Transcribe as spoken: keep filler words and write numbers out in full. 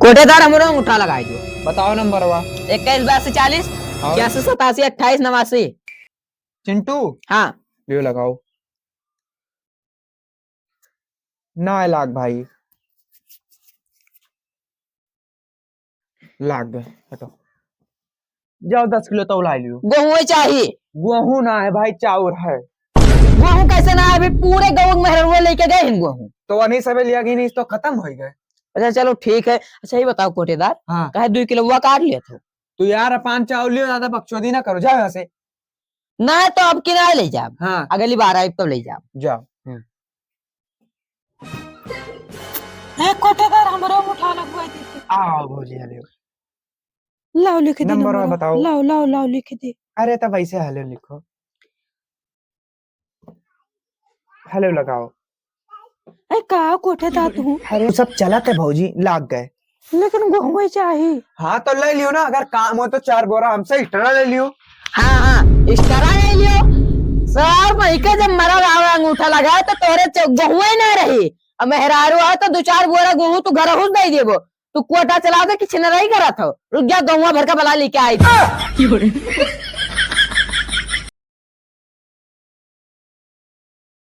कोटेदार, हमरो अंगूठा लगाई दो। बताओ नंबरवा। इक्कीस बयासी चालीस, और? छियासी सतासी अट्ठाईस नवासी। चिंटू। हाँ। लियो लगाओ। ना लाग भाई। लाग गए, हटो। जाओ दस किलो तौला लियो। गेहूं चाही। गेहूं ना है भाई, चाउर है। गेहूं कैसे ना है? अभी पूरे गाँव में मेहररुआ लेके गए हैं गेहूं। तो वहीं सबे लिया कि नहीं, तो खत्म हो गए। अच्छा चलो ठीक है। अच्छा ये बताओ कोटेदार, हाँ। कहे दुई किलो हुआ काट लिया था। तो यार, पान चाउर लियो, ज्यादा बकचोदी ना करो, जाओ यहाँ से। ना तो अब की ना ले जाब। हाँ। अगली बार आइब तब ले जाब। जाओ। हम्म। ए कोटेदार, हमरो अंगूठा लगवाई दे। आओ भौजी, हेलो। लाओ लिख दे नंबर नंबर। बताओ। लाओ, लाओ, लाओ लिख दे। अरे तब ऐसे हेलो लिखो। हेलो लगाओ। ए, का कोटेदार तू? अरे, सब चलत है भौजी, लाग गए। लेकिन गेहूं चाही। हाँ, तो ले लियो ना, अगर काम हो तो चार बोरा हमसे extra ले लियो। हाँ, हाँ, extra ले लियो। सर, वही का जब मरा रहा अंगूठा लगा तो तोरे च-, गेहूं ही ना रही। अब मेहरारू आ तो दो चार बोरा गेहूं तू घर हुस दे देबो। तू कोटा चला दे कि छिनराई करत हो। रुक जा, गेहूं भर का बला लेके आई।